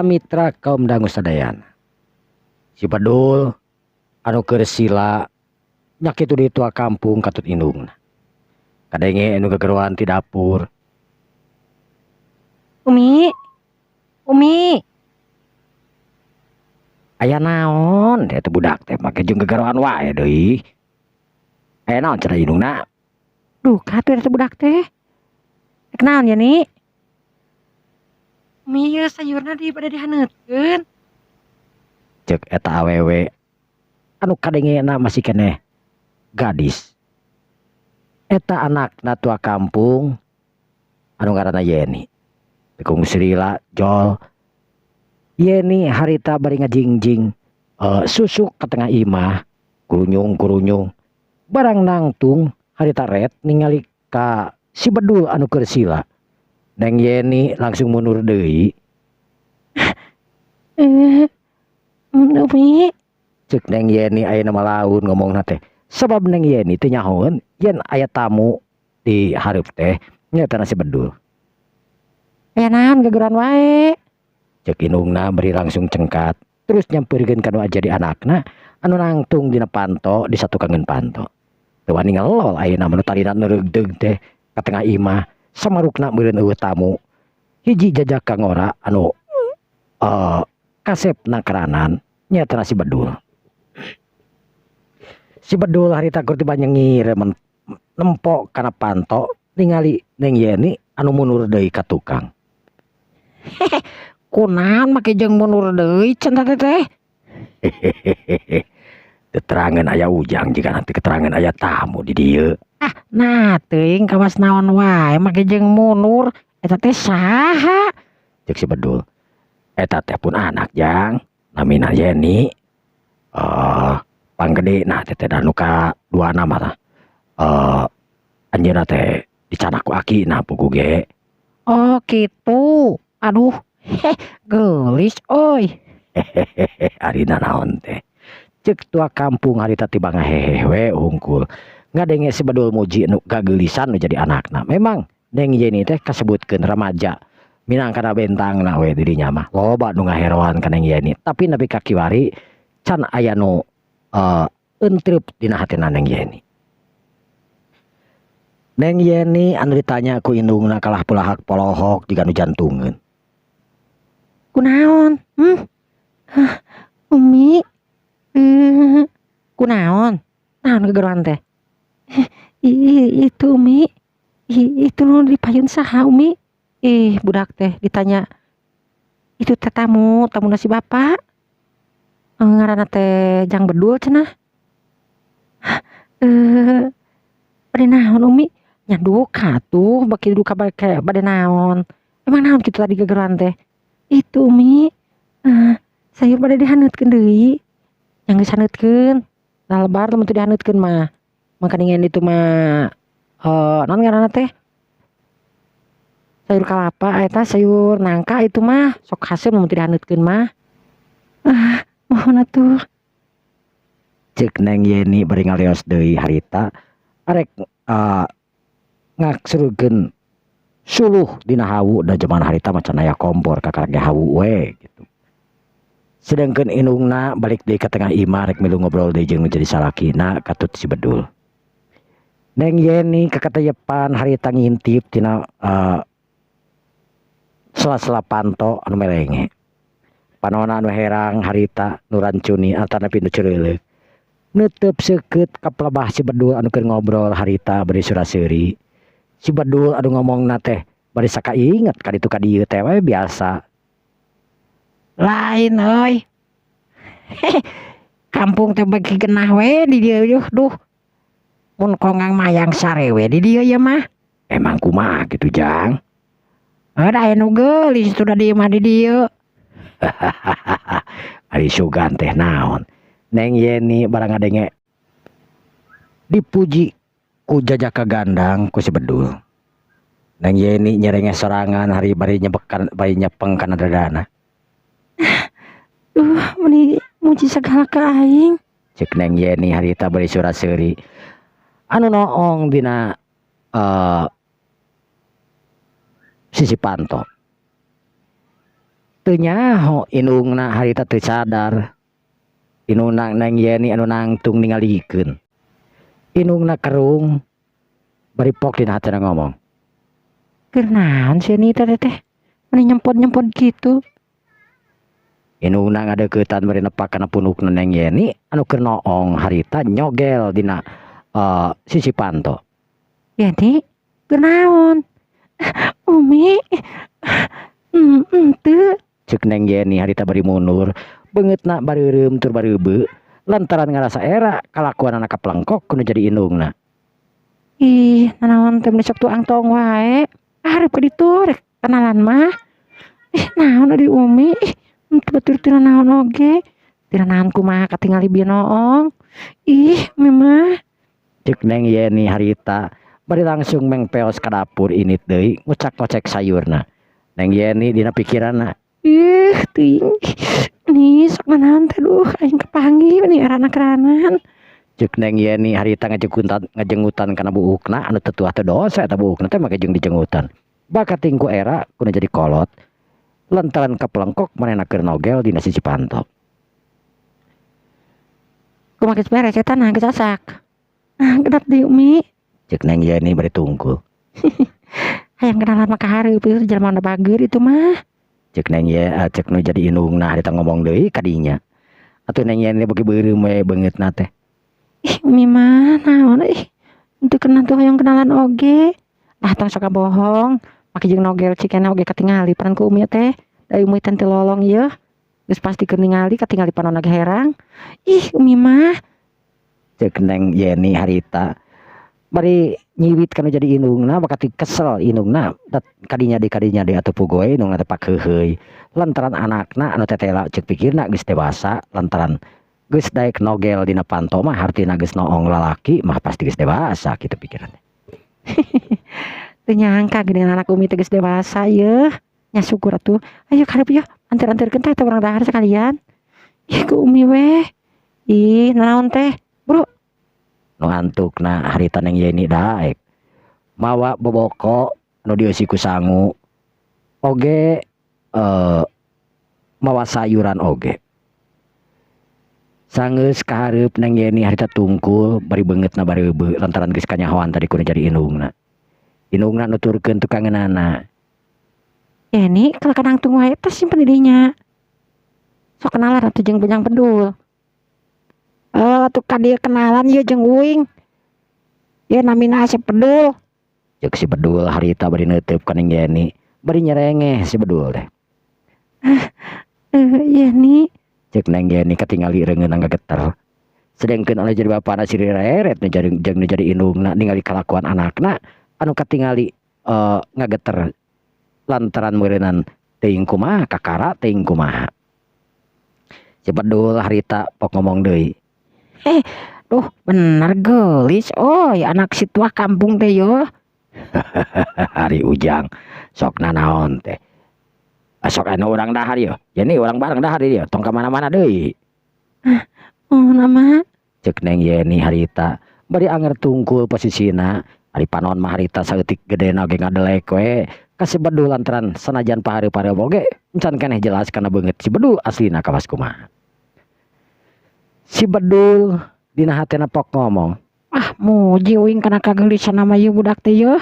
Mitra kaum dangu sadayana. Si Bedul anu keur sila nya kitu di tua kampung katut indungna. Kadenge anu gegeroan ti dapur. Umi, Umi. Aya naon teh budak teh make jeung gegeroan wae deui. Aya naon cenah indungna? Duka tuh eta budak teh. Rek naon ya ni? Umi ieu sayurna di bade dihaneutkeun. Cek eta awewe anu kadengena masih keneh gadis. Eta anakna tua kampung anu ngaranna Yeni. Tekung Srila jol. Yeni harita bari ngajingjing susuk ka tengah imah, kurunyung-kurunyung. Barang nangtung harita ret ningali ka si Bedul anu keur sila. Neng Yeni langsung mundur deui. Umi. Cek Neng Yeni ayeuna mah laun ngomongna teh. Sabab Neng Yeni teu nyahoeun yen aya tamu di hareup teh nyaeta si Bedul. Aya naon gegeroan wae? Cek indungna bari langsung cengkat terus nyampeurkeun ka nu jadi anakna anu nangtung dina panto di satukangeun panto. Teu wani ngelol ayeuna mah nu tadina neureugdeug teh ka tengah imah samarukna meureun eueuh tamu. Hiji jajaka ngora anu kasep nangkaranan nyaeta si Bedul. Si Bedul harita keur tibanyengir nempo kana panto ningali Neng Yeni anu mundur deui ka tukang. Kunaon make jeung mundur deui cenah teh? Hehehe. Keterangan aya ujang jika nanti keterangan aya tamu di dieu. Ah, nah teuing kawas naon wae make jeung mundur. Eta teh saha? Cek si Bedul. Eta teh pun anak jang, namina Yeni. Panggede nah teh teh anu ka dua nama tah. Anjeunna teh dicanak ku akina puguh ge. Oh kitu. Aduh, heh, geulis euy. Hehehe, ari nanaon teh. Cek tua kampung harita tiba ngahehe we hungkul. Ngadenge si Bedul muji nu kageulisan nu jadi anakna. Memang Neng Yeni teh kasebutkeun remaja. Minangkana bentangna we dirinya mah. Loba nu ngaheroan ka Neng Yeni, tapi nepi ka kiwari can aya nu entrep dina hatina Neng Yeni. Neng Yeni anu ditanya ku indungna kalah pulahak polohok jiga nu jantungeun. Kunaon? Hmm? Hah, Umi. Kunaon? Naon gegeroan teh? Itu Umi. Itu nu di payun saha Umi? Ih, budak teh ditanya. Itu teh tamu, tamu si bapak. Ngaranna teh Jang Bedul cenah. Bade naon Umi? Nya duka tuh, baki duka bake bade naon. Emang naon kitu tadi gegeroan teh? Itu Umi. Sayur bade dihaneutkeun deui. Nya geus haneutkeun. Nah lebar lamun teu dihaneutkeun mah. Makaningan itu mah naon ngaranna teh? Sayur kalapa eta sayur nangka itu mah sok haseum lamun teu dihaneutkeun mah. Ah, mohon atuh. Cek Neng Yeni bari ngaleos deui harita arek ngaksurkeun suluh dina hawu da jaman harita mah can aya kompor kakara ge hawu we gitu. Sedangkeun indungna balik deui ka tengah imah rek milu ngobrol deui jeung nu jadi salakina katut si Bedul. Neng Yeni kakateyepan harita ngintip tina sela-sela panto anu melenge. Panona anu herang harita nu rancuni atanapi nu ceureuleuh. Neuteup seukeut ka pelebah si Bedul anu keur ngobrol harita bari sura-seuri. Si Bedul anu ngomongna teh bari sakainget ka ditu ka dieu teh we biasa. Lain euy. Kampung teh beuki genah we di dieu yuh duh. Mun kongang mayang sare we di dieu ieu mah. Emang kumaha kitu Jang? Da aya nu geulis tuh da di imah di dieu. Ari sugan teh naon? Neng Yeni barang ngadenge dipuji ku jajaka gandang ku si Bedul. Neng Yeni nyerenge sorangan hari bari nyebekan bari nyepeng kana dadana. Duh, meni muji sagala ka aing. Cek Neng Yeni harita bari sura-seuri. Anu noong dina sisi panto. Teu nyaho indungna harita teu sadar. Indungna Neng Yeni anu nangtung ningalikeun. Indungna kerung bari pok dina hatena ngomong. Keur naon si Yeni teh teh? Meni nyempot-nyempot gitu. Indungna ngadeuketan bari nepak kana punukna Neng Yeni anu keur noong harita nyogel dina sisi panto. Yeni, keur naon? Umi, henteu. Ceuk Neng Yeni harita bari mundur, beungeutna bareureum tur bareubeu lantaran ngarasa era kalakuanana kapelengkok ku nu jadi indungna. Ih, nanaon teh meni sok tuang toong wae. Arep ka ditu rek kenalan mah. Ih, naon ari Umi? Ih, henteu batur teu nanaon oge. Teu nanaon kumaha katingali bieu noong. Ih, Umi mah. Ceuk Neng Yeni harita bari langsung mengpeos ka dapur init deui ngocak-ngocek sayurna. Neng Yeni dina pikiranna. Ih, teuing. Nih sok nanaon teh duh aing kapanggih meni erana-keranan. Ceuk Neng Yeni harita ngajengutan kana buukna anu teu tuah teu dosa eta buukna teh make jeung dijengutan. Bakating ku era ku nu jadi kolot lantaran kapelengkok manehna keur nogel dina sisi panto. Kumaha geus beres eta nah geus asak. Ah, gedap deui Umi. Ceuk Neng Yeni bari tungkul. Hayang kenalan mah ka hareup ieu jelema nu bager itu mah. Ceuk Neng Ye, ceuk nu jadi indungna harita ngomong deui ka dinya. Atuh Neng Yeni beuki beureum we beungeutna teh. Ih, Umi mah naon ih. Henteu kenal tuh hayang kenalan oge. Ah, tong sok bohong. Make jeung nogel cikena oge katingali paran ku Umi teh. Da Umi teh teu lolong ieu. Geus pasti keur ningali katingali panonna ge herang. Ih, Umi mah. Ceuk Neng Yeni harita bari nyiwit kana jadi indungna bakati kesel indungna kadinya deui kadinya deui atuh puguh indungna teh pakeuheuy lantaran anakna anu tetela ceuk pikirna geus dewasa lantaran geus daek nogel dina panto mah hartina geus noong lalaki mah pasti geus dewasa kitu pikiran teh. Teu nyangka geuningan anak Umi teh geus dewasa yeuh. Nya syukur atuh. Ayo karep yeuh anter-anterkeun teh urang dahar sekalian. Ih ku Umi weh. Ih nanaon teh, Bro? Nu antukna harita Neng Yeni daek mawa boboko nu dieusi ku sangu oge mawa sayuran oge. Sanggeus kahareup Neng Yeni harita tungkul bari beungeutna bareubeu lantaran geus kanyahoan tadi ku nu jadi indungna. Indungna nuturkeun tukangeunana. Yeni kalau kadang tunggu wae teh simpen di dinya. Sok kenalan atuh jeung Bujang Bedul. Atuh ka dieu kenalan ieu jeung uing. Ieu namina Asep Bedul. Ceuk si Bedul harita bari neuteub ka Neng Yeni, bari nyerengeh si Bedul teh. Yeni. Ceuk Neng Yeni katingali reungeunna ngageter. Sedengkeun anu jadi bapana si reret nu jadi jeung nu jadi indungna ningali kalakuan anakna anu katingali ngageter lantaran meureunan teuing kumaha kakara teuing kumaha. Si Bedul harita pok ngomong deui. Duh bener geulis euy anak si tua kampung teh yo. Ari Ujang sok nanaon teh. Sok anu urang dahar yeuh. Yeni urang bareng dahar ieu tong ka mana-mana deui. Oh nama. Ceuk Neng Yeni harita bari anger tungkul posisina ari panon mah harita saeutik gedena oge ngadelek we ka si Bedul lantaran sanajan pahareup-hareup oge encan keneh jelas kana beungeut si Bedul aslina kawas kumaha. Si Bedul dina hatena pok ngomong. Ah muji uing kana kageulisan mah ieu budak teh yeuh.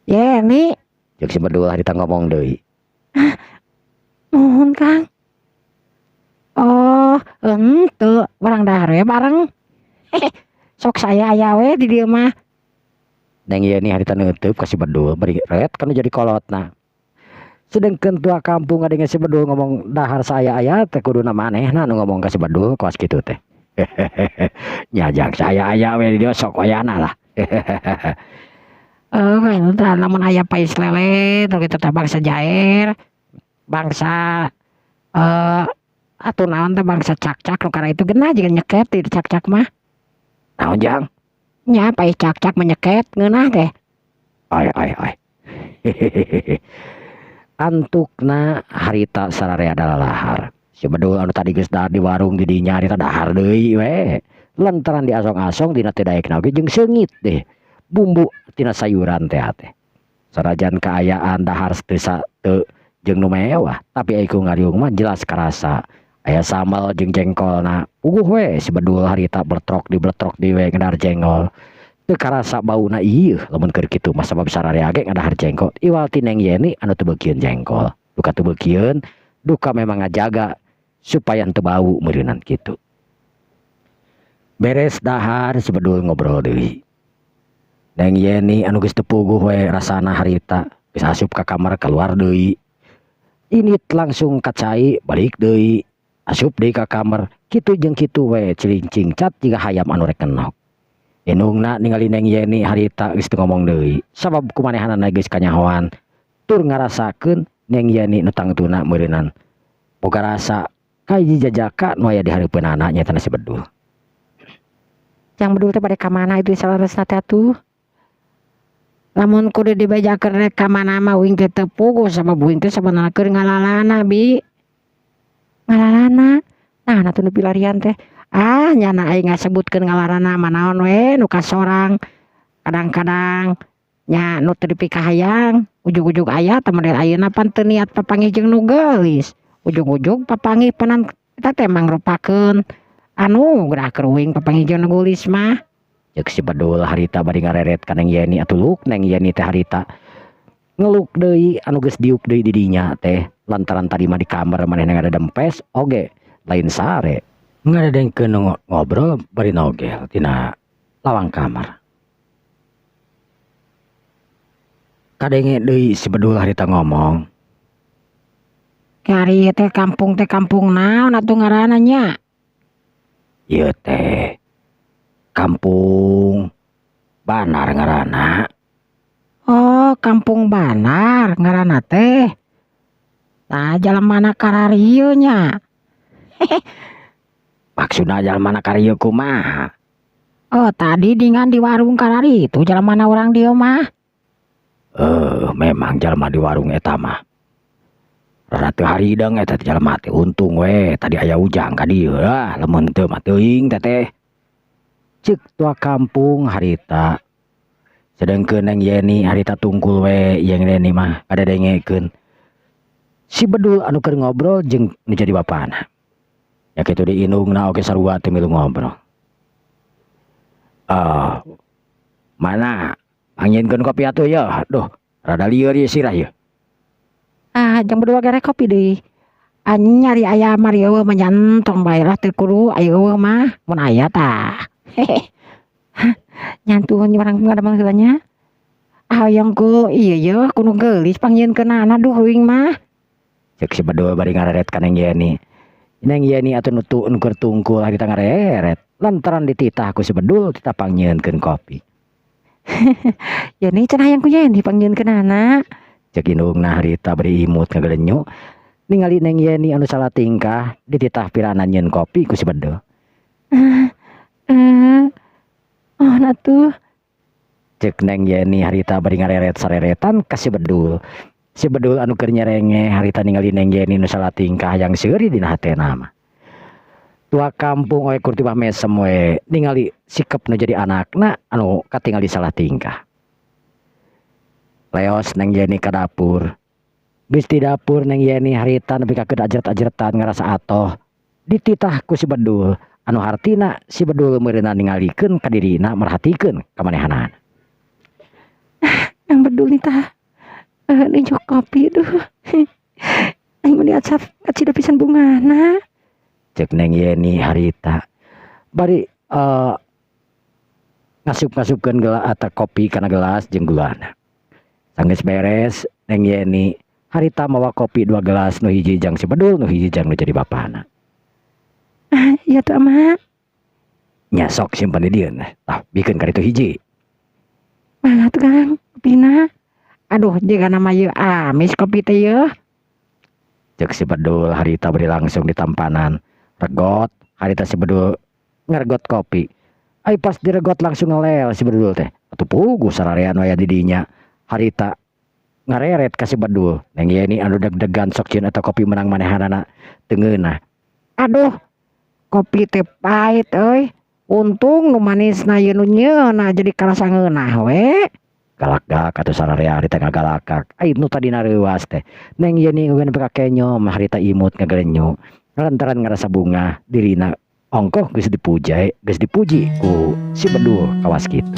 Yeni. Ceuk si Bedul harita ngomong deui. Nuhun Kang. Oh, henteu urang dahar we bareng. Sok saya aya we di dieu mah. Neng Yeni harita neuteub ka si Bedul bari ret kana jadi kolotna. Sedengkeun tua kampung ngadenge si Bedul ngomong dahar saya aya teh kuduna manehna nu ngomong ka si Bedul kawas kitu teh. Nya jang saya aya we di dieu sok wayana lah. Tah lamun aya pais lele tah kitu teh bangsa jair, bangsa atuh naon teh bangsa cakcak nu kana itu geunah jiga nyeket di cakcak mah. Naon jang? Nya pais cakcak mah nyeket ngeunah teh. Ai ai ai. Antukna harita sararea dalalahar. Si Bedul anu tadi geus dahar di warung di dinya harita dahar deui we. Lantaran diasong-asong dina teu daekna oge jeung seungit deh. Bumbu tina sayuran teh teh. Sanajan kaayaan dahar teu teu jeung nu mewah, tapi ai ku ngariung mah jelas karasa. Aya sambal jeung jengkolna. Puguh we si Bedul harita bertrok di bertrok di we ngadahar jengkol. Teu karasa bauna ieu lamun keur kitu mah sabab sararea ge ngadahar jengkol. Iwal ti Neng Yeni anu teu beukieun jengkol. Duka teu beukieun, duka memang ngajaga supaya teu bau meureunan kitu. Beres dahar si Bedul ngobrol deui. Neng Yeni anu geus teu puguh we rasana harita, geus asup ka kamar keluar deui. Ini langsung ka cai balik deui, asup deui ka kamar, kitu jeung kitu we cilincing cat jiga hayam anu rek kenok. Indungna ningali Neng Yeni harita geus teu ngomong deui, sabab kumanehanana geus kanyahoan tur ngarasakeun Neng Yeni nu tangtuna meureunan boga rasa ka hiji jajaka nu aya di hareupeunana nyaeta si Bedul. Jang Bedul teh bade ka mana itu saleresna teh atuh? Lamun kudu dibejakeun rek ka mana mah uing teh teu puguh sabab uing teh sabenerna keur ngalalana, Bi. Ngalalana? Nah, atuh nu pilarian teh. Ah, nyana aing ngasebutkeun ngalalana mah naon we nu kasorang. Kadang-kadang nya nu teu dipikahayang, ujug-ujug aya teh model ayeuna pan teu niat papanggih jeung nu geulis. Ujug-ujug papanggih panan eta teh mangrupakeun anu geura keur uing papanggih jeung nu geulis mah. Ceuk si Bedul harita bari ngareret ka Neng Yeni atuh luk Neng Yeni teh harita ngeluk deui anu geus diuk deui di dinya teh lantaran tadi mah di kamar manehna ngadadempes oge lain sare ngadadengkeun ngobrol bari nogel tina lawang kamar. Kadenge deui si Bedul harita ngomong, Kari teh kampung naon atuh ngaranna nya? Ieu teh Kampung Banar ngaranna. Oh, Kampung Banar ngaranna teh. Tah jalan mana kararieu nya? Maksudna jalan mana kararieu kumaha? Oh, tadi dingan di warung karari itu jalan mana orang dieu mah? Memang jalma di warung eta mah. Rada teu harideng eta teh jalma teh, untung we tadi aya ujang ka dieu lah, lamun teu mah teuing teh teh. Ceuk tua kampung harita. Sedengkeun Neng Yeni harita tungkul we Neng Yeni mah kadadengekeun. Si Bedul anu keur ngobrol jeung nu jadi bapana. Ya kitu di indungna oge sarua teu milu ngobrol. Mana pangjieunkeun kopi atuh yeuh. Duh, rada lieur ieu sirah yeuh. Ah, jang Bedul gere kopi deui. Anjing nyari aya mah eueuh mah nyantong bae lah teu kudu aya eueuh mah mun aya tah. Hah, nyantuhun urang ngadamel heula nya. Hoyong ku ieu yeuh kudu geulis pangjieunkeunana duh uing mah. Ceuk si Bedul bari ngareret ka Neng Yeni. Neng Yeni atuh nu keur tungkul harita ngareret lantaran dititah ku si Bedul titah pangjieunkeun kopi. Yeni cenah hayang ku Yeni pangjieunkeunana. Ceuk indungna harita bari imut ngagelenyu ningali Neng Yeni anu salah tingkah dititah pirana nyieun kopi ku si Bedul. Oh natuh. Ceuk Neng Yeni harita bari ngareret sareretan ka si Bedul. Si Bedul anu keur nyerenge harita ningali Neng Yeni nu salah tingkah yang seuri dina hatena mah. Tua kampung oe kur tibah mesem we ningali sikep nu jadi anakna anu katingali salah tingkah. Leos Neng Yeni ka dapur. Geus di dapur Neng Yeni harita nepi ka keur ajret-ajretan ngarasa atoh. Dititah ku si Bedul anu hartina si Bedul meureunna ningalikeun ka dirina merhatikeun ka manehanana. Nang Bedul nih tah. Ninjuk kopi duh. Aing meni acap kacida pisan bungana. Ceuk Neng Yeni harita bari ngasup-ngasupkeun gelas atau kopi kana gelas jeung gulana. Sanggeus beres Neng Yeni harita mawa kopi 2 gelas nu hiji jang si Bedul nu hiji jang nu jadi bapana. Ah, iya tuh ama. Nya sok simpen di dieu nah. Tah bikeun ka ditu hiji. Mangga tuh Kang, kopina. Aduh, jiga nama ieu amis kopi teh yeuh. Ceuk si Bedul harita bari langsung ditampanan. Regot harita si Bedul ngeregot kopi. Ai pas diregot langsung ngelel si Bedul teh. Atuh puguh sararean aya di dinya. Harita ngareret ka si Bedul. Neng Yeni anu deg-degan sok cieun eta kopi menang manehanana teu ngeunah. Aduh, kopi teh pahit euy. Untung nu manisna ieu nu nyeunah jadi karasa ngeunah we. Galak-galak atuh sararea harita ngagalakak. Ai nu tadina reuas teh. Neng Yeni eueun nepi ka kenyom harita imut ngagelenyu. Lantaran ngarasa bungah dirina ongkoh geus dipuja, geus dipuji ku si Bedul kawas kitu.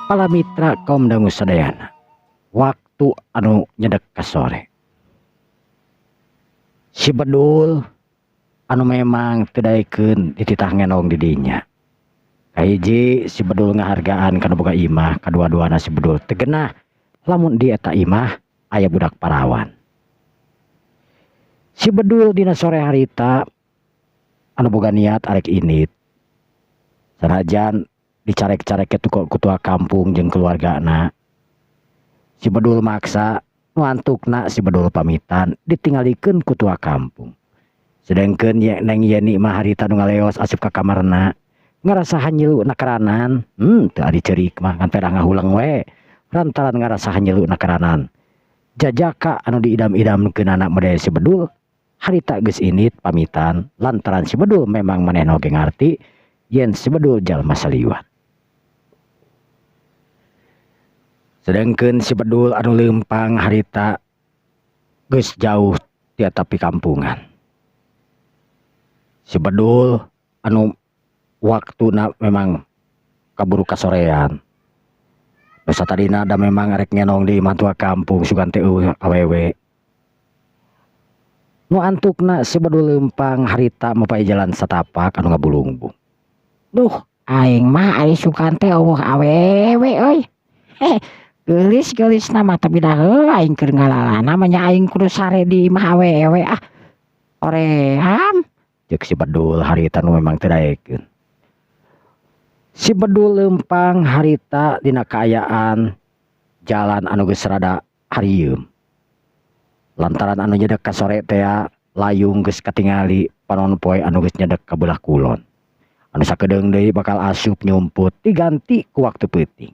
Para mitra kaum dangu sadayana, waktu anu nyedek ka sore si Bedul anu memang teu daekeun dititah ngenong di dinya. Kahiji si Bedul ngahargaan kana boga imah, kadua-duana si Bedul teu genah lamun di eta imah aya budak parawan. Si Bedul dina sore harita anu boga niat arek indit, sanajan dicarek-carek ke ketua kampung jeung keluargana. Si Bedul maksa nu antukna si Bedul pamitan ditinggalikeun ku tua kampung. Sedengkeun ye, Neng Yeni mah harita nu ngaleos asup ka kamarna ngarasa hanyeuluna keranan. Teu adi ceurik mah ngan pedah ngahuleng we lantaran ngarasa hanyeuluna keranan. Jajaka anu diidam-idamkeunana model si Bedul harita geus indit pamitan lantaran si Bedul memang manehna oge ngarti yen si Bedul jalma saliwat. Sedengkeun si Bedul anu leumpang harita geus jauh ti eta pikampungan. Si Bedul anu waktuna memang kaburu kasorean. Nu satadina da memang rek ngenong di imah tua kampung sugan teh eueuh awewe. Nu antukna si Bedul leumpang harita mapay jalan satapak anu ngabulungbung. Duh, aing mah ari sugan teh eueuh awewe euy. Heh, geulis-geulis na mah tapi dah heuh aing keur ngalalana mah nya aing kudu sare di imah awewe ah. Oream. Ceuk si Bedul harita nu memang teu daekeun. Si Bedul leumpang harita dina kaayaan jalan anu geus rada harieum. Lantaran anu nyedek ka sore teh layung geus katingali panon poe anu geus nyedek ka belah kulon. Anu sakedeung deui bakal asup nyumput diganti ku waktu peuting.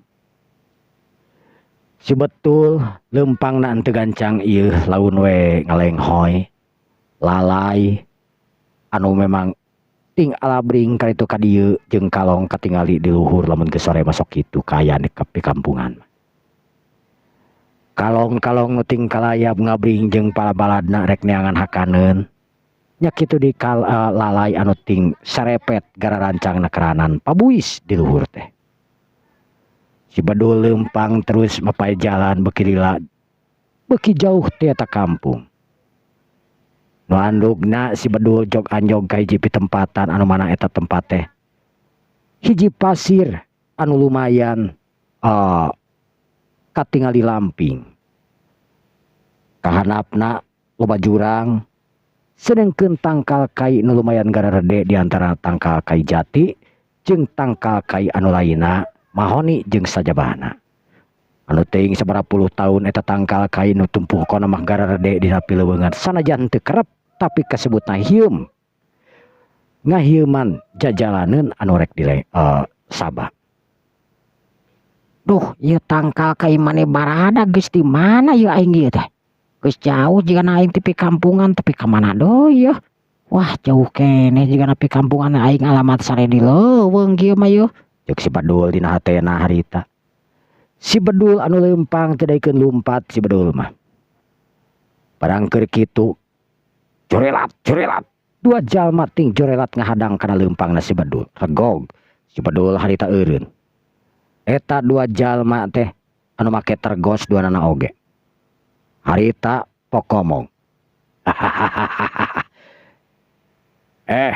Si Betul leumpangna henteu gancang ieu laun we ngalenghoy lalai anu memang ting alabring karitu ka dieu jeung kalong katingali di luhur lamun geus sore masuk kitu kaayaan di kampungan. Kalong-kalong nu ting kalayap ngabring jeung palabaladna rek neangan hakaneun. Nya kitu di lalai anu ting sarepet gararancangna keranan pabuis di luhur teh. Si Bedul leumpang terus mapay jalan beuki lila beuki jauh ti eta kampung. Nu andugna si Bedul jog anjog ka hiji pitempatan anu mana eta tempat teh hiji pasir anu lumayan katingali lamping. Kahanapna loba jurang sedengkeun tangkal kai nu lumayan gararede di antara tangkal kai jati jeung tangkal kai anu lainna mahoni jeung sajabana. Anu teuing sabaraha puluh tahun eta tangkal kai nu tumpuh kona mah gararede dina pileuweungan sanajan teu kerep Tapi kasebutna hieum ngahieuman jajalaneun anu rek di Sabah. Duh, ieu tangkal kai mane barada geus di mana ieu aing ieu teh? Geus jauh jigana aing ti kampungan, tapi ka mana deui yeuh? Wah, jauh keneh jigana kampungan aing, alamat sare di leuweung kieu mah yeuh. Ceuk si Bedul dina hatena harita. Si Bedul anu leumpang teu daekeun lumpat si Bedul mah. Barang keur kitu, jorelat jorelat, dua jalma ting jorelat ngahadang kana leumpangna si Bedul. Regog si Bedul harita eureun. Eta dua jalma teh anu make tergos duanana oge. Harita pokomong. "Eh,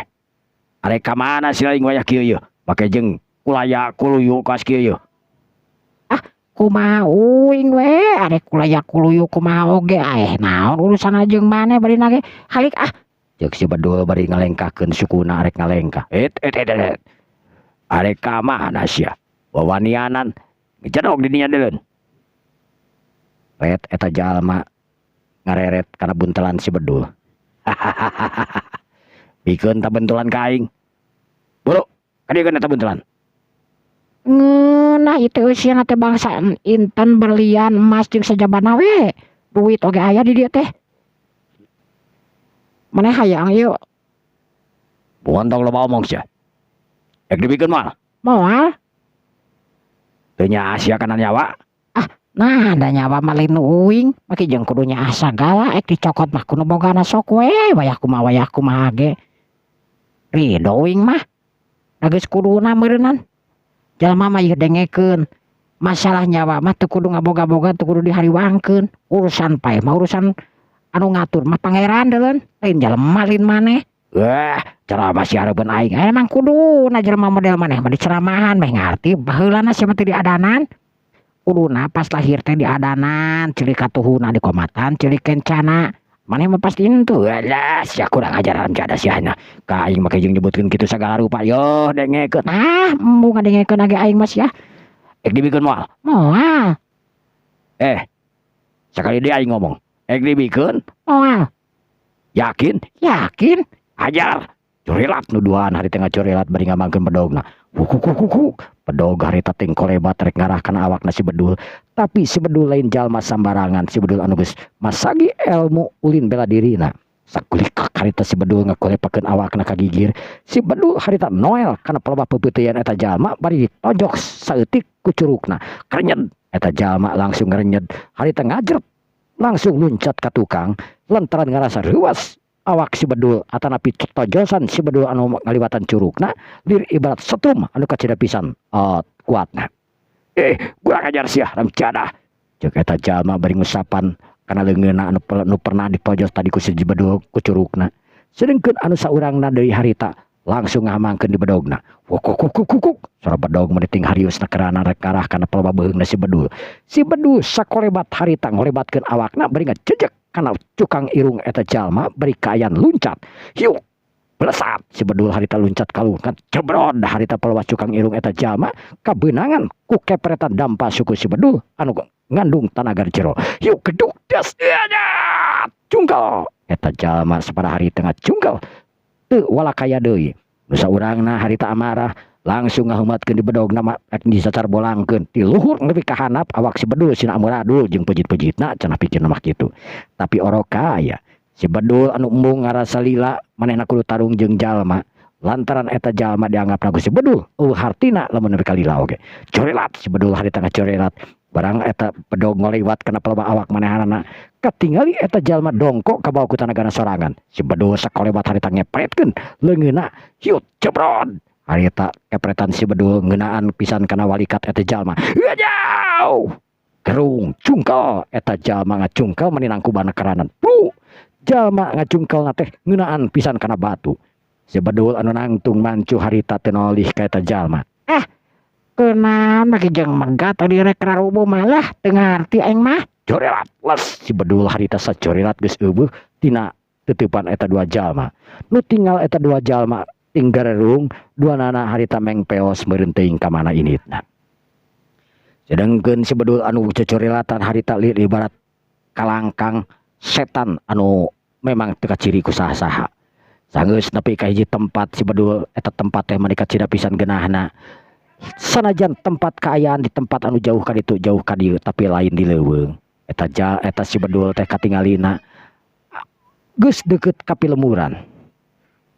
arek ka mana si laing wayah kieu yeuh? Make jeung kulaya kuluyu kawas kieu yeuh?" Ah, kumaha uing we, arek kulaya kuluyu kumaha oge aeh naon urusanna jeung maneh barina ge. Halik ah. Ceuk si Bedul bari ngalengkahkeun sukuna arek ngalengkah. "Et et et et. Arek ka mana sia? Wawanianan ngejedog di dinya deuleun." Ret eta jalma ngareret kana buntelan si Bedul. "Bikeun ta bentulan ka aing. Buru, kadieukeun eta buntelan." Ngeunah ieu teh eusieuna teh bangsa inten, berlian, emas jeung sajabana we. Duit oge aya di dieu teh. Maneh hayang ieu? Bontong loba omong sia. Rek dibikeun moal? Moal. Teu nyaah sia kana nyawa? Ah, nah da nyawa mah lain nu uing, make jeung kudu nyaah sagala, ek dicokot mah ku nu bogana sok we wayah kumaha ge. Ridho uing mah. Da geus kuduna meureunnan. Jalma mah ieu dengekeun. Masalah nyawa mah teu kudu ngaboga-boga, teu kudu dihariwangkeun. Urusan paeh mah urusan anu ngatur mah Pangeran deuleun, lain jelema lain maneh. Wah, ceramah sia hareupeun aing. Emang kuduna jelema model maneh mah diceramahan meh ngarti, baheulana sia mah teu diadanan. Kuduna pas lahir teh diadanan, ceuli katuhuna dikomatan, ceuli kencana. Maneh mah pasti henteu. Alah, sia kurang ajar alam jada sia nya. Ka aing make jeung nyebutkeun kitu sagala rupa. Yoh, dengekeun. Ah, embung ngadengekeun age aing mah sia. Ek dibikeun moal? Moal. Eh, sakali deui aing ngomong. Ek dibikeun? Moal. Yakin? Yakin. Hajar. Corelat nu duaan harita ngacorelat bari ngamangkeun bedogna. Huk huk huk huk. Bedog harita ting kolebat rek ngarah kana awakna si Bedul. Tapi si Bedul lain jalma sambarangan, si Bedul anu geus masagi ilmu ulin bela dirina. Sakulikak harita si Bedul ngakolepakeun awakna ka gigir. Si Bedul harita noel kana pelebah peupeuteuyan eta jalma bari ditojok saeutik ku curukna. Krenyed eta jalma langsung ngrenyed, harita ngajret langsung luncat ka tukang lantaran ngarasa reuas awak si Bedul atanapi tojosan si Bedul anu ngaliwatan curukna lir ibarat setrum anu kacida pisan kuatna. "Eh, kurang ajar sia, ramcadah," ceuk eta jalma bari ngusapan kana leungeunna anu nu pernah ditojos tadi ku si Bedul ku curukna. Sedengkeun anu saurangna deui harita langsung ngahamangkeun di bedogna. Wuk wuk wuk wuk wuk. Sora bedog mah ting hariusna kerana rek ngarah kana pelebah beuheungna si Bedul. Si Bedul sakolebat harita ngolebatkeun awakna bari ngajejek kana cukang irung eta jalma bari kaayan luncat. Hiuk belesat si Bedul harita luncat kaluhur, jebrod harita pelebah cukang irung eta jalma kabeunangan ku kepretan dampa suku si Bedul anu ngandung tanaga jero. Hiuk geduk das jungkel eta jalma sapara harita ngajungkel teu walakaya deui. Nu saurangna harita amarah langsung ngahumatkeun di bedogna rek disacar bolangkeun ti luhur nepi ka handap awak si Bedul sina amuradul jeung pejit-pejitna cenah pikirna mah kitu. Tapi oroka aya si Bedul anu embung ngarasa lila manehna kudu tarung jeung jalma lantaran eta jalma dianggapna ku si Bedul eueuh hartina lamun nepi ka lila oge. Corelat si Bedul harita ngacorelat barang eta bedog ngoliwat kana pelebah awak manehanana katingali eta jalma dongkok kabawa ku tanagana sorangan. Si Bedul sakolebat harita ngepretkeun leungeunna, hiut jebrod harita kepretan si Bedul ngeunaan pisan kana walikat eta jalma. Jauh gerung cungkel eta jalma ngacungkel meni nangkubana keranan. Plu jalma ngacungkel teh ngeunaan pisan kana batu. Si Bedul anu nangtung mancu harita teu nolih ka eta jalma. Eh, kunaon make jeung megat tadi rek rarubuh malah teu ngarti aing mah. Corelat les si Bedul harita sacorelat geus eueuh tina teuteupan eta dua jalma. Nu tinggal eta dua jalma ting garerung duanana harita mengpeos meureun teuing ka mana inditna. Sedengkeun si Bedul anu cocorelatan harita ibarat kalangkang setan anu memang teu kaciri ku saha-saha. Sanggeus nepi ka hiji tempat si Bedul, eta tempat teh mani kacida pisan geunahna. Sanajan tempat kaayaan di tempat anu jauh ka ditu, jauh ka dieu, tapi lain di leuweung. Eta ja, eta si Bedul teh katingalina geus deukeut ka pilemuran.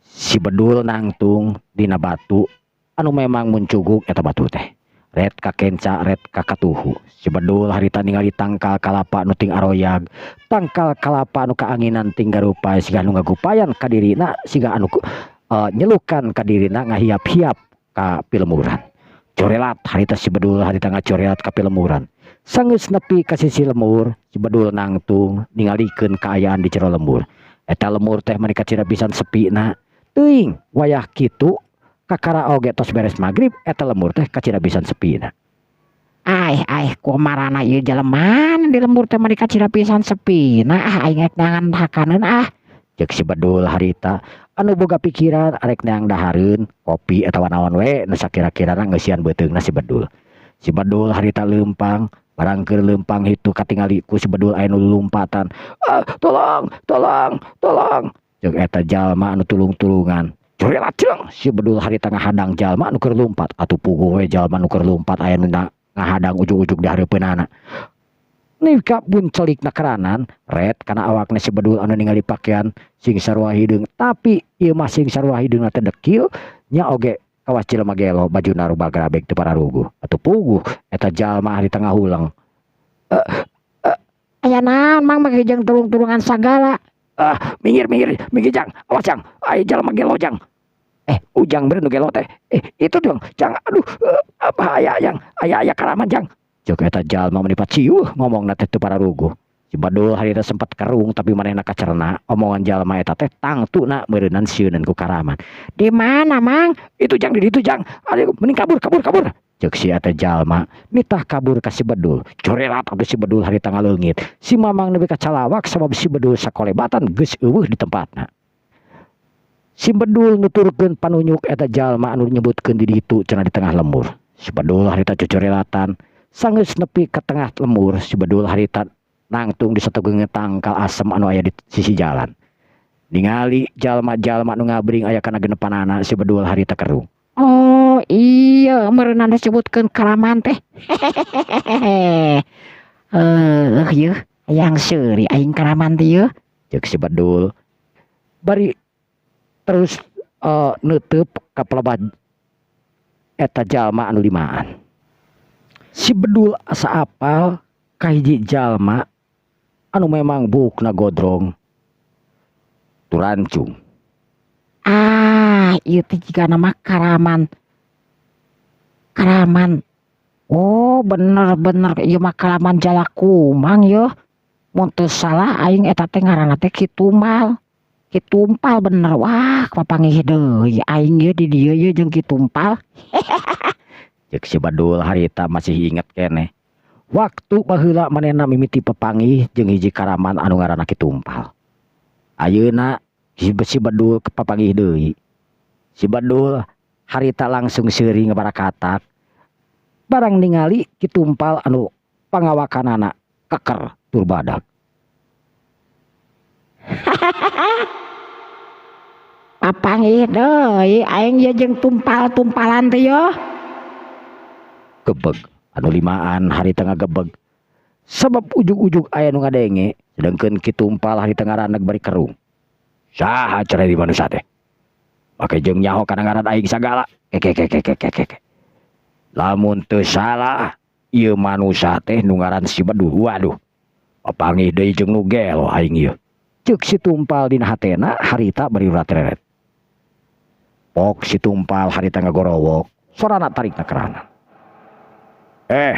Si Bedul nangtung dina batu anu memang muncuguk eta batu teh. Ret ka kenca, ret ka katuhu. Si Bedul harita ningali tangkal kalapa nu ting aroyag, tangkal kalapa nu kaanginan ting garupa siga anu ngagupayan ka dirina, siga anu nyelukan ka dirina ngahiap-hiap ka pilemuran. Corelat harita si Bedul harita ngacorelat ka pilemuran. Sanggeus nepi ka sisi lemur, si Bedul nangtung ningalikeun kaayaan di jero lembur. Eta lemur teh mani kacida pisan sepina. Teuing wayah kitu kakara oge tos beres magrib, eta lemur teh kacida pisan sepina. Aih aih, kumarana ieu jeleman di lembur teh mani kacida pisan sepina. Ah, aing rek neangan hakaneun ah. Ceuk si Bedul harita anu boga pikiran arek neang dahareun kopi atawa naon we nu sakira-kirana ngeusian beuteungna si Bedul. Si Bedul harita leumpang, barang keur leumpang hitu katingali ku si Bedul aya nu lulumpatan. "Ah, tolong, tolong, tolong!" ceuk eta jalma anu tulung-tulungan. Corelat jeung si Bedul harita ngahadang jalma anu keur lumpat. Atuh puguh we jalma nu keur lumpat aya nu ngahadang ujug-ujug di hareupeunana. Nika buncelikna keranan ret kana awakna si Bedul anu ningali pakaian sing sarua hideung, tapi ieu mah sing sarua hideungna teh dekil nya oge kawas jelema gelo, bajuna rubag rabeg teu pararuguh. Atuh puguh eta jalma harita ngahuleng. Aya naon, Mang, make jeung tulung-tulungan sagala? "Ah, minggir, minggir, minggir, Jang. Awas, Jang, aya jalma gelo, Jang. Eh, Ujang bener nu gelo teh. Eh, itu dong, Jang. Aduh, bahaya, Jang. Aya aya karaman, Jang," ceuk eta jalma meni paciuh ngomongna teh teu pararuguh. Si Bedul harita sempat kerung, tapi manehna kacerna omongan jalma eta teh tangtuna meureunan sieuneun ku karaman. Di mana, Mang? "Itu, Jang, di ditu, Jang. Aduh, mending kabur, kabur, kabur," ceuk si eta jalma. Nitah kabur ka si Bedul. Corelat atuh si Bedul harita ngaleungit. Si Mamang nepi ka calawak sabab si Bedul sakolebatan geus euweuh di tempatna. Si Bedul nuturkeun panunjuk eta jalma anu nyebutkeun di ditu cenah di tengah lembur. Si Bedul harita cocorelatan. Sanggeus nepi ka tengah lembur, si Bedul harita nangtung di sateugeung tangkal asem anu aya di sisi jalan. Ningali jalma-jalma nu ngabring aya kana genepanana, si Bedul harita kerung. Oh iya, meureunan disebutkeun karaman teh. Hehehe. Heuh yeuh, hayang seuri aing karaman teh yeuh. Ceuk si Bedul. Bari terus neuteup ka pelebad eta jalma anu limaan. Si Bedul asa apal ka hiji jalma anu memang buukna godrong turancung. Ah, ieu teh jigana mah karaman. Karaman. Oh, bener-bener ieu mah karaman Jalakumang yeuh. Mun teu salah aing eta teh ngaranna teh Ki Tumpal. Ki Tumpal bener. Wah, papanggih deui aing ieu di dieu ieu jeung Ki Tumpal. Ceuk si Bedul harita masih inget keneh. Waktu baheula manehna mimiti pepanggih jeung hiji karaman anu ngaranna Ki Tumpal. Ayeuna si Bedul papanggih deui. Si Bedul harita langsung seuri ngabarakatak. Barang ningali Ki Tumpal anu pangawakanana keker tur badag. Papanggih deui aing ieu jeung tumpal-tumpalan teh yeuh. Gebeg anu limaan harita ngagebeg. Sabab ujug-ujug aya nu ngadenge, sedengkeun Ki Tumpal harita ngaraneg bari kerung. "Saha cenah di manusa teh? Make jeung nyaho kana ngaran aing sagala. Keke keke keke keke. Lamun teu salah ieu manusa teh nu ngaran si Bedul. Waduh. Papanggih deui jeung nu gelo aing ieu," ceuk si Tumpal dina hatena harita bari urat-reret. Pok si Tumpal harita ngagorowok, sorana tarikna kerana. "Eh.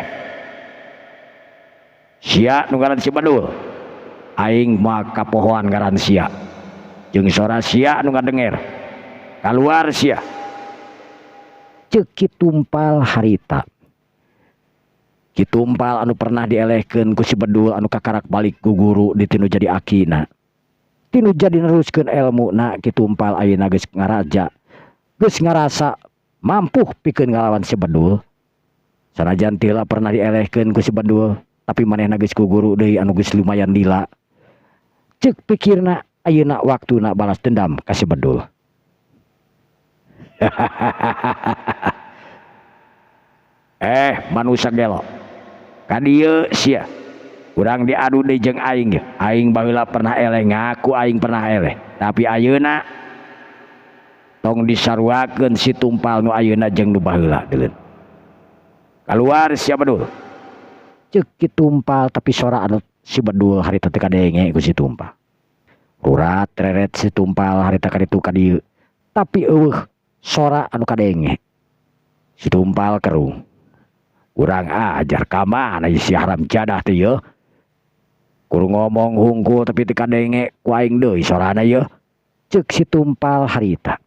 Sia nu ngaran si Bedul. Aing mah kapohoan ngaran sia. Jeung sora sia nu ngadenger. Kaluar sia," ceuk Ki Tumpal harita. Ki Tumpal anu pernah dielehkeun ku si Bedul anu kakarak balik ku guru di tinu jadi akina. Tinu jadi neruskeun elmuna, Ki Tumpal ayeuna geus ngaraja. Geus ngarasa mampu pikeun ngalawan si Bedul. Sanajan tila pernah dielehkeun ku si Bedul, tapi manehna geus ku guru deui anu geus lumayan lila. Ceuk pikirna Ayeuna waktuna balas dendam ka si Bedul. Eh manusia gelo. Ka dieu sia. Urang diadu deui jeung aing ge. Aing baheula pernah eleh, ngaku aing pernah eleh. Tapi ayeuna tong disaruakeun si Tumpal nu ayeuna jeung nu baheula deuleun. Kaluar sia Bedul. Ceuk Ki Tumpal tapi sora anu si Bedul harita teu kadenge ku si Tumpal. Rurat reret si Tumpal harita ka ditu ka dieu. Tapi eueuh sora anu kadenge. Si Tumpal kerung. Urang ajar ka mana ieu si haram jadah teh yeuh. Kudu ngomong hungkul tapi teu kadenge ku aing deui sorana yeuh. Ceuk si Tumpal harita.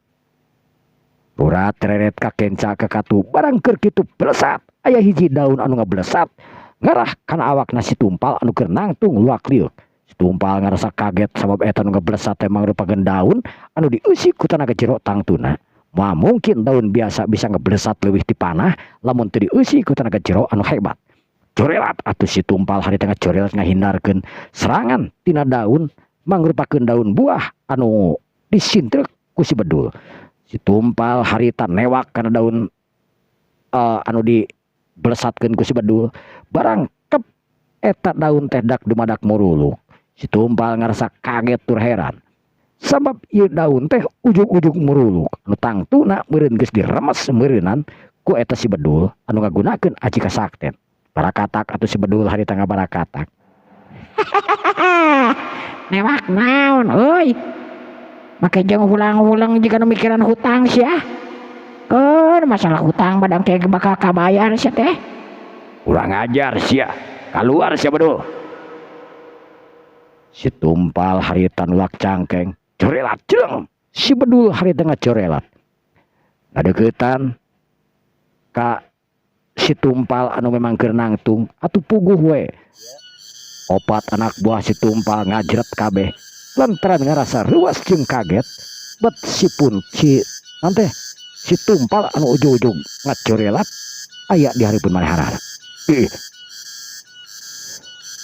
Rurat reret ka kenca ka katu barang keur kitu blesat aya hiji daun anu ngablesat ngarah kana awakna si Tumpal anu keur nangtung luak liuk. Si Tumpal ngarasa kaget sabab eta nu ngablesat teh mangrupakeun daun anu dieusi ku tanaga jero tangtuna. Moal mungkin daun biasa bisa ngeblesat leuwih ti panah lamun teu dieusi ku tanaga jero anu hebat. Corelat atuh si Tumpal harita ngacorelat ngahindarkeun serangan tina daun mangrupakeun daun buah anu disintrek ku si Bedul. Si Tumpal harita newak kana daun anu diblesatkeun ku si Bedul. Barang kep eta daun teh dak dumadak muruluk. Si Tumpal ngarasa kaget tur heran. Sabab ieu daun teh ujug-ujug muruluk anu tangtuna meureun geus diremes meureunan ku eta si Bedul anu ngagunakeun aji kasakten. Barakatak atuh si Bedul harita ngabarakatak. Newak naon euy. Make jeung hulang-huleng jiga nu mikiran hutang sia. Keun masalah hutang badang teh bakal kabayar sia teh. Urang ajar sia. Kaluar sia Bedul. Si Tumpal harita nulak cangkeng, corelat jeleng. Si Bedul harita ngacorelat. Ngadeukeutan ka si Tumpal anu memang keur nangtung atuh puguh we. Opat anak buah si Tumpal ngajret kabeh lantaran ngarasa ruas jeung kaget bet si pun si nante si Tumpal anu ujug-ujug ngacorelat aya di hareupeun manehanana. Ih.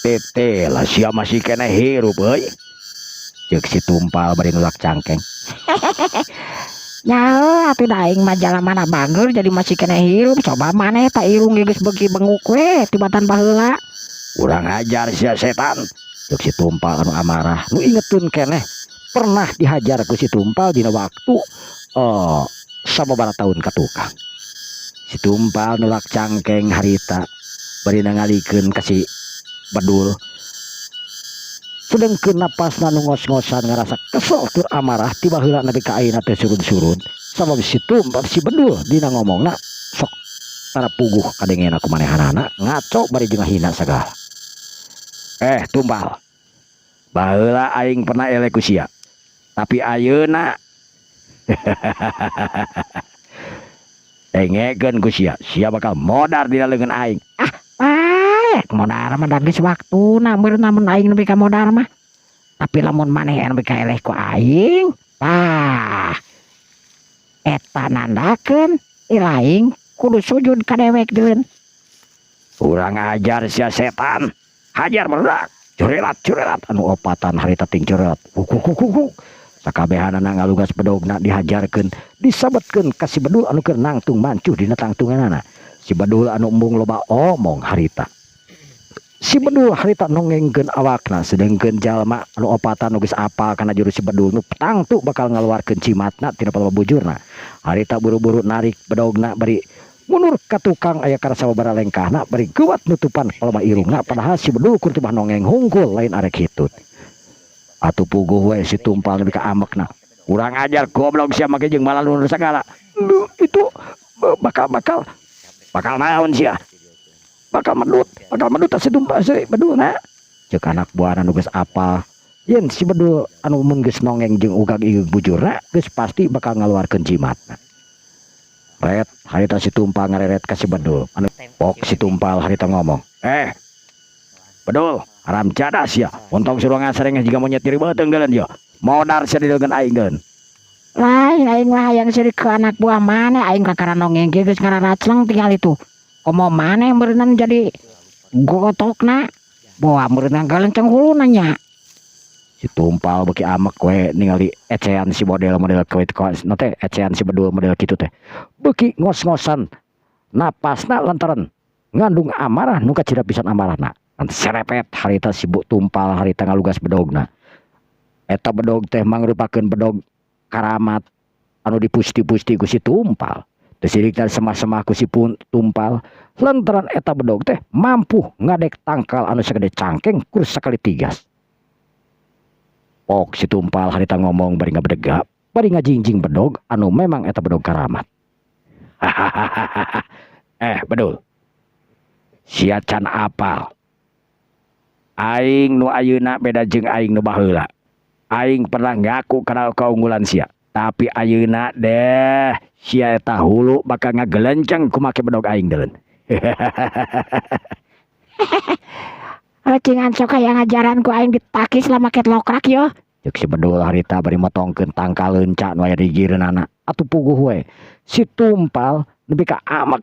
Tete lah sia masih keneh hirup euy. Ceuk si Tumpal bari nulak cangkeng. Nyaho atuh da aing mah jalamana bager jadi masih keneh hirup. Coba maneh ta irung ge geus beuki benguk we tibatan baheula. Urang hajar sia setan. Ceuk si Tumpal anu amarah nu ingetun keneh pernah dihajar ku si Tumpal dina waktu sababaraha tahun ka tukang. Si Tumpal nulak cangkeng harita bari nangalikeun ka si Bedul. Sedengkeun napasna nu ngos-ngosan ngarasa kesel tur amarah tiba heula nepi ka ayeuna teh surun-surun sabab si Tumpal si Bedul dina ngomongna sok tara puguh kadengena ku manehanana ngaco bari jeung ngahina sagala. Tumpal. Baheula aing pernah eleh ku sia. Tapi ayeuna dengekeun ku sia, sia bakal modar dina leungeun aing. Ah, bae modar mah da geus waktuna meureun lamun aing nepi ka modar mah. Tapi lamun maneh anu nepi ka eleh ku aing, tah eta nandakeun aing kudu sujud ka dewek deun. Urang ajar sia setan. Hajar barudak. Corelat corelat anu opatan harita ting corelat. Huk huk huk huk. Sakabehanana ngalugas bedogna dihajarkeun, disabetkeun ka si Bedul anu keur nangtung mancuh dina tangtunganana. Si Bedul anu embung loba omong harita. Si Bedul harita nongengkeun awakna sedengkeun jalma anu opatan nu geus apal kana jurus si Bedul nu tangtu bakal ngaluarkeun cimatna tina palebujurna. Harita buru-buru narik bedogna bari mundur ka tukang aya karasa sababaraha lengkahna bari geuwat nutupan palema irungna padahal si Bedul kur tibah nongeng hungkul lain arek hitut. Atuh puguh we si Tumpal nepi ka amekna. Kurang ajar goblok sia make jeung malalunur sagala. Duh, itu bakal bakal bakal naon sia? Bakal medut si Tumpal si Bedulna. Ceuk anak buahna nu geus apal yen si Bedul anu mun geus nongeng jeung ugag ieu bujurna geus pasti bakal ngaluarkeun jimatna. Ret harita si Tumpal ngareret ka si Bedul. Anu pok si Tumpal harita ngomong, Bedul, haram jadah sia. Untung si ruangan sareng jiga monyet nyeri beuteung deuleu sia. Modar sia di deuleukeun aing deun. Lain aing mah hayang sirik ke anak buah maneh aing kakara nongeng ge geus ngararacleng tinggal itu. Komo maneh meureunnan jadi gotokna. Boa meureunnan galenceng huluna nya. Si Tumpal beuki amek we ningali ecean si model model kitu teh, ecean si Bedul model kitu teh. Beuki ngos-ngosan napasna lantaran ngandung amarah nu kacida pisan amarahna. Serepet harita si Tumpal harita ngalugas bedogna. Eta bedog teh mangrupakeun bedog karamat anu dipusti-pusti ku si Tumpal. Teu sirik semah-semah ku si Tumpal lantaran eta bedog teh mampu ngadek tangkal anu sagede cangkeng kur sakali tigas. Pok si Tumpal harita ngomong bari ngabedega, bari ngajingjing bedog anu memang eta bedog karamat. Eh Bedul, sia can apal. Aing nu ayeuna beda jeung aing nu baheula. Aing pernah ngaku kana kaunggulan sia, tapi ayeuna deh sia eta hulu bakal ngagelenceng ku make bedog aing deuleun. Cingan sok aya ngajaran ku aing ditakis lah make lokrak yo. Ceuk si Bedul harita bari motongkeun tangkal leunca nu aya di gigireunana. Atuh puguh we. Si Tumpal nepi ka amek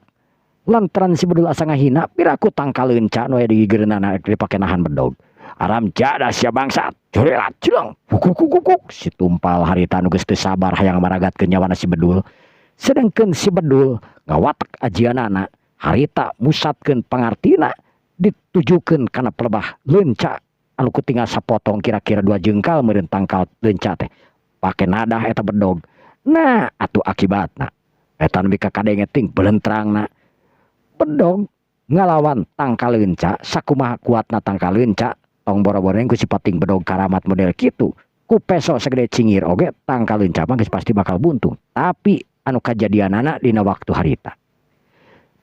lantaran si Bedul asa ngahina piraku tangkal leunca nu aya di gigireunana dipake nahan bedog. Aram jadah sia bangsat. Curelat cileng. Kukuk. Si Tumpal harita nu geus teu sabar hayang maragatkeun nyawana si Bedul. Sedengkeun si Bedul ngawatek ajianana harita musatkeun pangartina ditujukeun kana pelebah leunca anu kutinggal sapotong kira-kira 2 jengkal meureun tangkal leunca teh. Pake nadah eta bedog. Nah, atuh akibatna eta nepi ka kadenge ting belentrangna. Bedog ngalawan tangkal leunca sakumaha kuatna tangkal leunca tong boro-boro ku sipating bedog karamat model kitu. Ku peso sagede cingir oge tangkal leunca mah geus pasti bakal buntung. Tapi anu kajadianana dina waktu harita.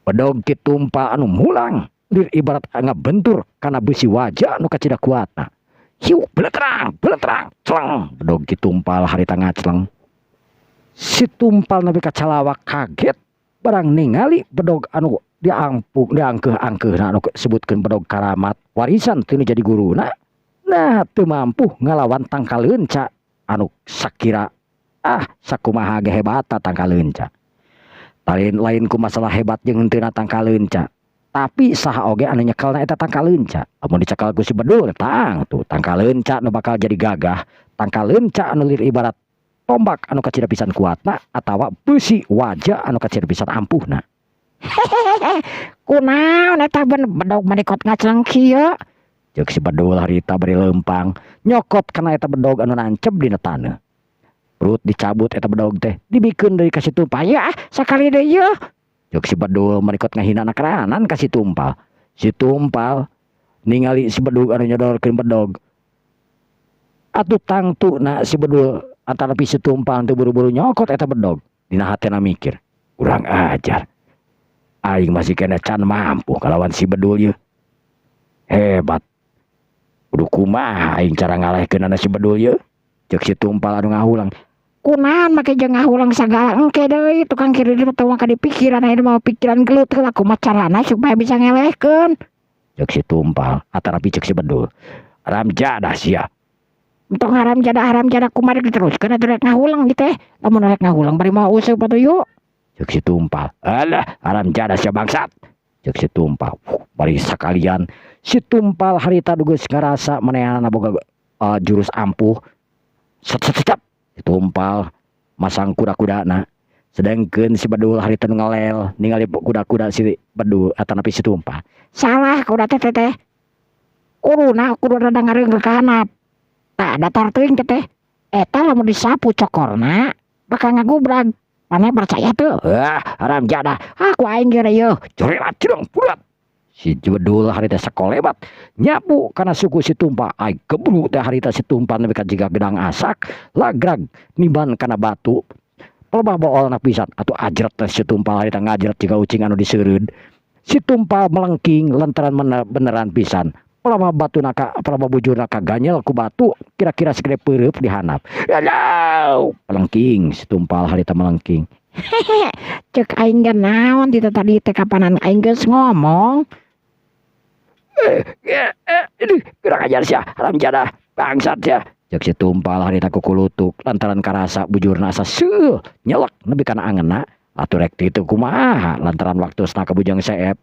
Bedog Ki Tumpal anu mulang lir ibarat ngabentur kana besi waja anu kacida kuatna. Hiuk beletrang, beletrang, celeng. Bedog Ki Tumpal harita ngacleng. Si Tumpal nepi ka calawak kaget barang ningali bedog anu diangpuk diangkeuh-angkeuhna anu sebutkeun bedog karamat warisan teu jadi guruna. Nah, teu mampu ngalawan tangkal leunca anu sakira sakumaha ge hebatna tangkal leunca. Lain lain ku masalah hebat jeung henteu tangkal leunca. Tapi saha oge anu nyekelna eta tangkal leunca. Lamun dicekal ku si Bedul tang tuh tangkal leunca nu bakal jadi gagah, tangkal leunca anu lir ibarat tombak anu kacida pisan kuatna atawa besi waja anu kacida pisan ampuhna. Kunaon eta bedog manikot ngacleng kieu? Ceuk si Bedul harita bari leumpang nyokot kana eta bedog anu nancep dina taneuh. Perut dicabut eta bedog teh dibikeun deui ka si Tumpal. Ya sakali deui yeuh. Ceuk si Bedul manikot ngahina keranan ka si Tumpal. Si Tumpal ningali si Bedul anu nyodorkeun bedog. Atuh tangtuna si Bedul antara si Tumpal teu buru-buru nyokot eta bedog. Dina hatena mikir, kurang ajar. Aing masih kena can mampu kalawan si Bedul ieu. Hebat. Kudu kumaha aing cara ngalehkeunana si Bedul ieu? Ceuk si Tumpal anu ngahulang. Kunaon make jeung ngahulang sagala engke deui tukang kiri mah teu maka dipikiran ayeuna mah pikiran gelut heula kumaha carana supaya bisa ngelehkeun. Ceuk si Tumpal atanapi ceuk si Bedul. Ramjadah sia. Entong haram jadah kumaha rek diteruskeun atuh rek ngahulang ieu teh. Lamun rek ngahulang bari moal useup atuh yuk. Ceuk si Tumpal. Alah haram jadah sia bangsat. Ceuk si Tumpal. Bari sakalian si Tumpal harita geus ngarasa manehanana boga jurus ampuh. Set set set. Si Tumpal masang kuda-kudana. Sedangkeun si Bedul harita nu ngalel ningali kuda-kuda si Bedul atanapi si Tumpal. Salah kuda teh teh. Kuduna kudu rada ngareung ka handap. Tah datar teuing teh teh. Eta lamun disapu cokorna bakal ngagubrag. Maneh percaya teu? Ah, haram jadah. Ah, ku aing geura yeuh. Curelat cireng purat. Si Bedul harita sakolebat nyapu kana suku si Tumpal. Ai gebru teh harita si Tumpal nepi ka jiga gedang asak, lagrag niban kana batu. Pelebah boolna pisan atuh ajret teh si Tumpal harita ngajret jiga ucing anu diseureud. Si Tumpal melengking lantaran beneran pisan. Pelebah batuna ka pelebah bujurna kaganyel ku batu kira-kira segede peureub di handap. Aduh, melengking si Tumpal harita melengking. Hehehe, ceuk aing ge naon ti tadi teh kapanan aing geus ngomong. Ini kurang ajar sia, haram jadah, bangsat sia. Ceuk si Tumpal harita kukulutuk lantaran karasa bujurna asa seuh nyelek nepi kana angeunna. Atuh rek kitu kumaha lantaran waktosna ka Bujang Seep.